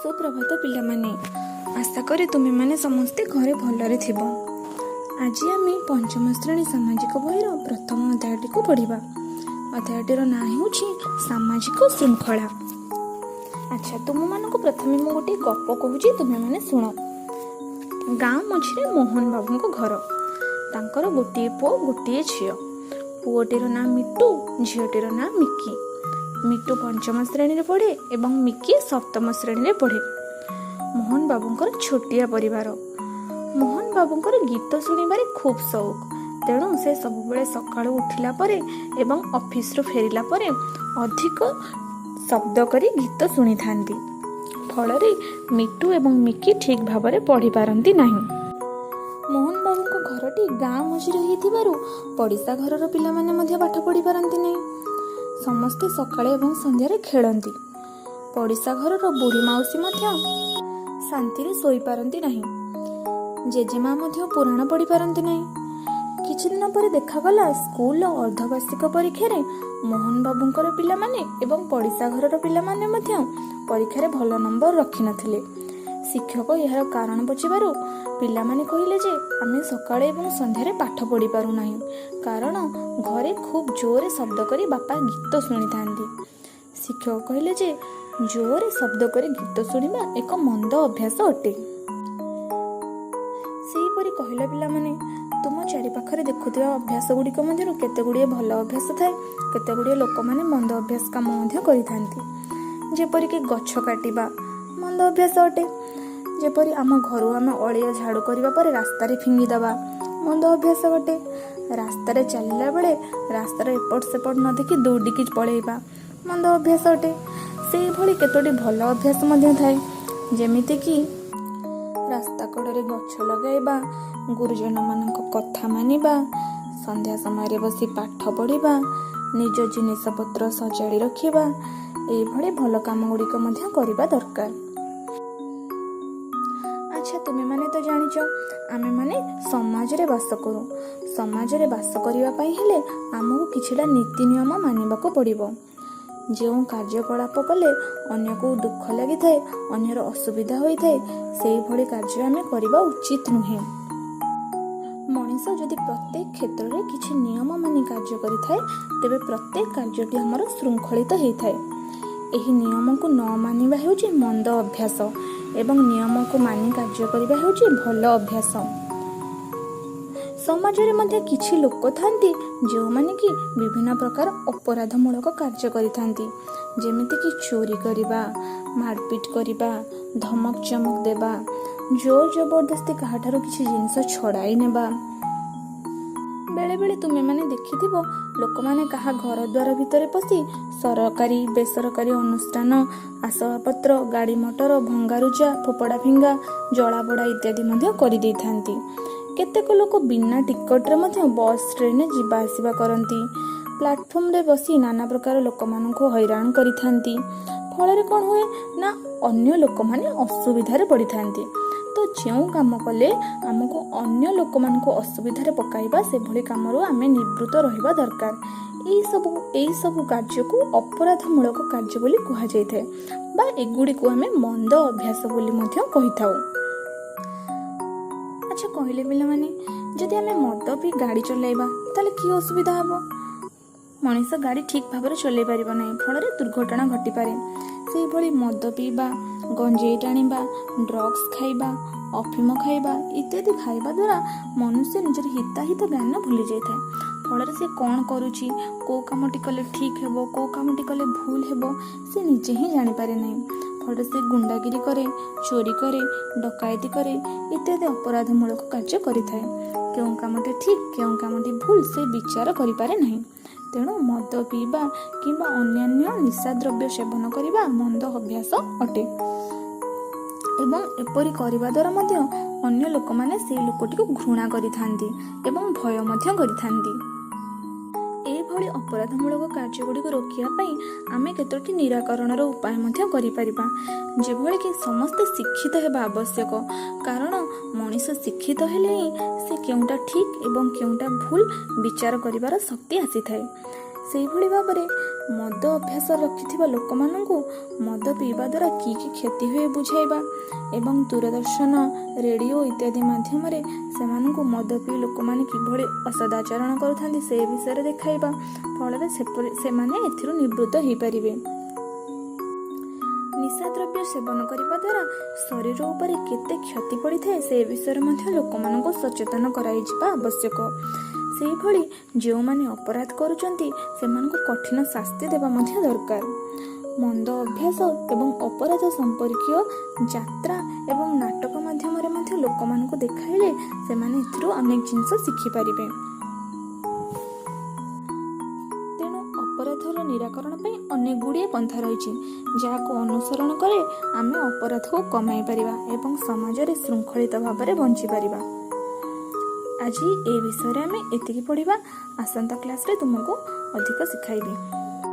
ସୁପ୍ରଭାତ ପିଲାମାନେ, ଆଶା କରେ ତୁମେମାନେ ସମସ୍ତେ ଘରେ ଭଲରେ ଥିବ। ଆଜି ଆମେ ପଞ୍ଚମ ଶ୍ରେଣୀ ସାମାଜିକ ବହିର ପ୍ରଥମ ଅଧ୍ୟାୟଟିକୁ ପଢ଼ିବା। ଅଧ୍ୟାୟଟିର ନାଁ ହେଉଛି ସାମାଜିକ ଶୃଙ୍ଖଳା। ଆଚ୍ଛା, ତୁମମାନଙ୍କୁ ପ୍ରଥମେ ମୁଁ ଗୋଟିଏ ଗପ କହୁଛି, ତୁମେମାନେ ଶୁଣ। ଗାଁ ମଝିରେ ମୋହନ ବାବୁଙ୍କ ଘର। ତାଙ୍କର ଗୋଟିଏ ପୁଅ, ଗୋଟିଏ ଝିଅ। ପୁଅଟିର ନାଁ ମିଟୁ, ଝିଅଟିର ନାଁ ମିକି। ମିଟୁ ପଞ୍ଚମ ଶ୍ରେଣୀରେ ପଢ଼େ ଏବଂ ମିକି ସପ୍ତମ ଶ୍ରେଣୀରେ ପଢ଼େ। ମୋହନ ବାବୁଙ୍କର ଛୋଟିଆ ପରିବାର। ମୋହନ ବାବୁଙ୍କର ଗୀତ ଶୁଣିବାରେ ଖୁବ୍ ସଉକ। ତେଣୁ ସେ ସବୁବେଳେ ସକାଳୁ ଉଠିଲା ପରେ ଏବଂ ଅଫିସରୁ ଫେରିଲା ପରେ ଅଧିକ ଶବ୍ଦ କରି ଗୀତ ଶୁଣିଥାନ୍ତି। ଫଳରେ ମିଟୁ ଏବଂ ମିକି ଠିକ୍ ଭାବରେ ପଢ଼ିପାରନ୍ତି ନାହିଁ। ମୋହନ ବାବୁଙ୍କ ଘରଟି ଗାଁ ମଝିରେ ହେଇଥିବାରୁ ପଡ଼ିଶା ଘରର ପିଲାମାନେ ମଧ୍ୟ ପାଠ ପଢ଼ିପାରନ୍ତି ନାହିଁ। ସମସ୍ତେ ସକାଳେ ଏବଂ ସନ୍ଧ୍ୟାରେ ଖେଳନ୍ତି। ପଡ଼ିଶା ଘରର ବୁଢ଼ୀ ମାଉସୀ ମଧ୍ୟ ଶାନ୍ତିରେ ଶୋଇପାରନ୍ତି ନାହିଁ। ଜେଜେମା ମଧ୍ୟ ପୁରାଣ ପଢ଼ିପାରନ୍ତି ନାହିଁ। କିଛି ଦିନ ପରେ ଦେଖାଗଲା, ସ୍କୁଲର ଅର୍ଦ୍ଧବାର୍ଷିକ ପରୀକ୍ଷାରେ ମୋହନ ବାବୁଙ୍କର ପିଲାମାନେ ଏବଂ ପଡ଼ିଶା ଘରର ପିଲାମାନେ ମଧ୍ୟ ପରୀକ୍ଷାରେ ଭଲ ନମ୍ବର ରଖିନଥିଲେ। ଶିକ୍ଷକ ଏହାର କାରଣ ପଚାରିବାରୁ ପିଲାମାନେ କହିଲେ ଯେ ଆମେ ସକାଳେ ଏବଂ ସନ୍ଧ୍ୟାରେ ପାଠ ପଢ଼ିପାରୁନାହିଁ, କାରଣ ଘରେ ଖୁବ୍ ଜୋରରେ ଶବ୍ଦ କରି ବାପା ଗୀତ ଶୁଣିଥାନ୍ତି। ଶିକ୍ଷକ କହିଲେ ଯେ ଜୋରରେ ଶବ୍ଦ କରି ଗୀତ ଶୁଣିବା ଏକ ମନ୍ଦ ଅଭ୍ୟାସ ଅଟେ। ସେହିପରି କହିଲ ପିଲାମାନେ, ତୁମ ଚାରିପାଖରେ ଦେଖୁଥିବା ଅଭ୍ୟାସ ଗୁଡ଼ିକ ମଧ୍ୟରୁ କେତେ ଗୁଡ଼ିଏ ଭଲ ଅଭ୍ୟାସ ଥାଏ, କେତେ ଗୁଡ଼ିଏ ଲୋକମାନେ ମନ୍ଦ ଅଭ୍ୟାସ କାମ ମଧ୍ୟ କରିଥାନ୍ତି। ଯେପରିକି ଗଛ କାଟିବା ମନ୍ଦ ଅଭ୍ୟାସ ଅଟେ। ଯେପରି ଆମ ଘରୁ ଆମେ ଅଳିଆ ଝାଡ଼ୁ କରିବା ପରେ ରାସ୍ତାରେ ଫିଙ୍ଗିଦେବା ମନ୍ଦ ଅଭ୍ୟାସ ଅଟେ। ରାସ୍ତାରେ ଚାଲିଲା ବେଳେ ରାସ୍ତାର ଏପଟ ସେପଟ ନ ଦେଖି ଦୌଡ଼ିକି ପଳେଇବା ମନ୍ଦ ଅଭ୍ୟାସ ଅଟେ। ସେଇଭଳି କେତୋଟି ଭଲ ଅଭ୍ୟାସ ମଧ୍ୟ ଥାଏ, ଯେମିତିକି ରାସ୍ତା କଡ଼ରେ ଗଛ ଲଗାଇବା, ଗୁରୁଜନମାନଙ୍କ କଥା ମାନିବା, ସନ୍ଧ୍ୟା ସମୟରେ ବସି ପାଠ ପଢ଼ିବା, ନିଜ ଜିନିଷପତ୍ର ସଜାଡ଼ି ରଖିବା। ଏଇଭଳି ଭଲ କାମ ଗୁଡ଼ିକ ମଧ୍ୟ କରିବା ଦରକାର। ଆଚ୍ଛା, ତୁମେମାନେ ତ ଜାଣିଛ, ଆମେମାନେ ସମାଜରେ ବାସ କରୁ। ସମାଜରେ ବାସ କରିବା ପାଇଁ ହେଲେ ଆମକୁ କିଛିଟା ନୀତି ନିୟମ ମାନିବାକୁ ପଡ଼ିବ। ଯେଉଁ କାର୍ଯ୍ୟକଳାପ କଲେ ଅନ୍ୟକୁ ଦୁଃଖ ଲାଗିଥାଏ, ଅନ୍ୟର ଅସୁବିଧା ହୋଇଥାଏ, ସେଇଭଳି କାର୍ଯ୍ୟ ଆମେ କରିବା ଉଚିତ ନୁହେଁ। ମଣିଷ ଯଦି ପ୍ରତ୍ୟେକ କ୍ଷେତ୍ରରେ କିଛି ନିୟମ ମାନି କାର୍ଯ୍ୟ କରିଥାଏ, ତେବେ ପ୍ରତ୍ୟେକ କାର୍ଯ୍ୟଟି ଆମର ଶୃଙ୍ଖଳିତ ହେଇଥାଏ। ଏହି ନିୟମକୁ ନ ମାନିବା ହେଉଛି ମନ୍ଦ ଅଭ୍ୟାସ ଏବଂ ନିୟମକୁ ମାନି କାର୍ଯ୍ୟ କରିବା ହେଉଛି ଭଲ ଅଭ୍ୟାସ। ସମାଜରେ ମଧ୍ୟ କିଛି ଲୋକ ଥାନ୍ତି, ଯେଉଁମାନେ କି ବିଭିନ୍ନ ପ୍ରକାର ଅପରାଧମୂଳକ କାର୍ଯ୍ୟ କରିଥାନ୍ତି, ଯେମିତିକି ଚୋରି କରିବା, ମାରପିଟ କରିବା, ଧମକ ଚମକ ଦେବା, ଜୋର ଜବରଦସ୍ତି କାହାଠାରୁ କିଛି ଜିନିଷ ଛଡ଼ାଇ ନେବା। ବେଳେବେଳେ ତୁମେମାନେ ଦେଖିଥିବ, ଲୋକମାନେ କାହା ଘର ଦ୍ୱାର ଭିତରେ ପଶି ସରକାରୀ, ବେସରକାରୀ ଅନୁଷ୍ଠାନ, ଆସବାବପତ୍ର, ଗାଡ଼ି ମଟର ଭଙ୍ଗାରୁଜା, ଫୋପଡ଼ା ଫିଙ୍ଗା, ଜଳାପୋଡ଼ା ଇତ୍ୟାଦି ମଧ୍ୟ କରିଦେଇଥାନ୍ତି। କେତେକ ଲୋକ ବିନା ଟିକଟରେ ମଧ୍ୟ ବସ୍, ଟ୍ରେନରେ ଯିବା ଆସିବା କରନ୍ତି। ପ୍ଲାଟଫର୍ମରେ ବସି ନାନା ପ୍ରକାର ଲୋକମାନଙ୍କୁ ହଇରାଣ କରିଥାନ୍ତି। ଫଳରେ କ'ଣ ହୁଏ ନା ଅନ୍ୟ ଲୋକମାନେ ଅସୁବିଧାରେ ପଡ଼ିଥାନ୍ତି। ତ ଯେଉଁ କାମ କଲେ ଆମକୁ ଅନ୍ୟ ଲୋକମାନଙ୍କୁ ଅସୁବିଧାରେ ପକାଇବା, ସେଭଳି କାମରୁ ଆମେ ନିବୃତ୍ତ ରହିବା ଦରକାର। ଏଇସବୁ କାର୍ଯ୍ୟକୁ ଅପରାଧମୂଳକ କାର୍ଯ୍ୟ ବୋଲି କୁହାଯାଇଥାଏ ବା ଏଗୁଡ଼ିକୁ ଆମେ ମନ୍ଦ ଅଭ୍ୟାସ ବୋଲି ମଧ୍ୟ କହିଥାଉ। ଆଚ୍ଛା କହିଲେ ପିଲାମାନେ, ଯଦି ଆମେ ମଦ ପିଇ ଗାଡ଼ି ଚଲାଇବା, ତାହେଲେ କି ଅସୁବିଧା ହେବ? ମଣିଷ ଗାଡ଼ି ଠିକ୍ ଭାବରେ ଚଲେଇ ପାରିବ ନାହିଁ, ଫଳରେ ଦୁର୍ଘଟଣା ଘଟିପାରେ। ସେଇଭଳି ମଦ ପିଇବା, ଗଞ୍ଜେଇ ଟାଣିବା, ଡ୍ରଗ୍ସ ଖାଇବା, ଅଫିମ ଖାଇବା ଇତ୍ୟାଦି ଖାଇବା ଦ୍ୱାରା ମନୁଷ୍ୟ ନିଜର ହିତାହିତ ଜ୍ଞାନ ଭୁଲି ଯାଇଥାଏ। ଫଳରେ ସେ କ'ଣ କରୁଛି, କେଉଁ କାମଟି କଲେ ଠିକ୍ ହେବ, କେଉଁ କାମଟି କଲେ ଭୁଲ ହେବ, ସେ ନିଜେ ହିଁ ଜାଣିପାରେ ନାହିଁ। ଫଳରେ ସେ ଗୁଣ୍ଡାଗିରି କରେ, ଚୋରି କରେ, ଡକାୟତି କରେ ଇତ୍ୟାଦି ଅପରାଧମୂଳକ କାର୍ଯ୍ୟ କରିଥାଏ। କେଉଁ କାମଟି ଠିକ୍, କେଉଁ କାମଟି ଭୁଲ, ସେ ବିଚାର କରିପାରେ ନାହିଁ। ତେଣୁ ମଦ ପିଇବା କିମ୍ବା ଅନ୍ୟାନ୍ୟ ନିଶାଦ୍ରବ୍ୟ ସେବନ କରିବା ମନ୍ଦ ଅଭ୍ୟାସ ଅଟେ ଏବଂ ଏପରି କରିବା ଦ୍ୱାରା ମଧ୍ୟ ଅନ୍ୟ ଲୋକମାନେ ସେଇ ଲୋକଟିକୁ ଘୃଣା କରିଥାନ୍ତି ଏବଂ ଭୟ ମଧ୍ୟ କରିଥାନ୍ତି। ଏଇଭଳି ଅପରାଧମୂଳକ କାର୍ଯ୍ୟଗୁଡ଼ିକୁ ରୋକିବା ପାଇଁ ଆମେ କେତୋଟି ନିରାକରଣର ଉପାୟ ମଧ୍ୟ କରିପାରିବା, ଯେଭଳିକି ସମସ୍ତେ ଶିକ୍ଷିତ ହେବା ଆବଶ୍ୟକ, କାରଣ ମଣିଷ ଶିକ୍ଷିତ ହେଲେ ହିଁ ସେ କେଉଁଟା ଠିକ୍ ଏବଂ କେଉଁଟା ଭୁଲ ବିଚାର କରିବାର ଶକ୍ତି ଆସିଥାଏ। ସେଇଭଳି ଭାବରେ ମଦ ଅଭ୍ୟାସ ରଖିଥିବା ଲୋକମାନଙ୍କୁ ମଦ ପିଇବା ଦ୍ୱାରା କି କି କ୍ଷତି ହୁଏ ବୁଝାଇବା ଏବଂ ଦୂରଦର୍ଶନ, ରେଡ଼ିଓ ଇତ୍ୟାଦି ମାଧ୍ୟମରେ ସେମାନଙ୍କୁ ମଦ ପିଇ ଲୋକମାନେ କିଭଳି ଅସଦାଚରଣ କରୁଥାନ୍ତି ସେ ବିଷୟରେ ଦେଖାଇବା। ଫଳରେ ସେପରି ସେମାନେ ଏଥିରୁ ନିବୃତ୍ତ ହୋଇପାରିବେ। ନିଶାଦ୍ରବ୍ୟ ସେବନ କରିବା ଦ୍ୱାରା ଶରୀର ଉପରେ କେତେ କ୍ଷତି ପଡ଼ିଥାଏ ସେ ବିଷୟରେ ମଧ୍ୟ ଲୋକମାନଙ୍କୁ ସଚେତନ କରାଇଯିବା ଆବଶ୍ୟକ। ସେହିଭଳି ଯେଉଁମାନେ ଅପରାଧ କରୁଛନ୍ତି ସେମାନଙ୍କୁ କଠିନ ଶାସ୍ତି ଦେବା ମଧ୍ୟ ଦରକାର। ମନ୍ଦ ଅଭ୍ୟାସ ଏବଂ ଅପରାଧ ସମ୍ପର୍କୀୟ ଯାତ୍ରା ଏବଂ ନାଟକ ମାଧ୍ୟମରେ ମଧ୍ୟ ଲୋକମାନଙ୍କୁ ଦେଖାଇଲେ ସେମାନେ ଏଥିରୁ ଅନେକ ଜିନିଷ ଶିଖିପାରିବେ। ତେଣୁ ଅପରାଧର ନିରାକରଣ ପାଇଁ ଅନେକ ଗୁଡ଼ିଏ ପନ୍ଥା ରହିଛି, ଯାହାକୁ ଅନୁସରଣ କଲେ ଆମେ ଅପରାଧକୁ କମାଇ ପାରିବା ଏବଂ ସମାଜରେ ଶୃଙ୍ଖଳିତ ଭାବରେ ବଞ୍ଚିପାରିବା। ଆଜି ଏ ବିଷୟରେ ଆମେ ଏତିକି ପଢ଼ିବା। ଆସନ୍ତା କ୍ଲାସ୍ରେ ତୁମକୁ ଅଧିକ ଶିଖାଇବି।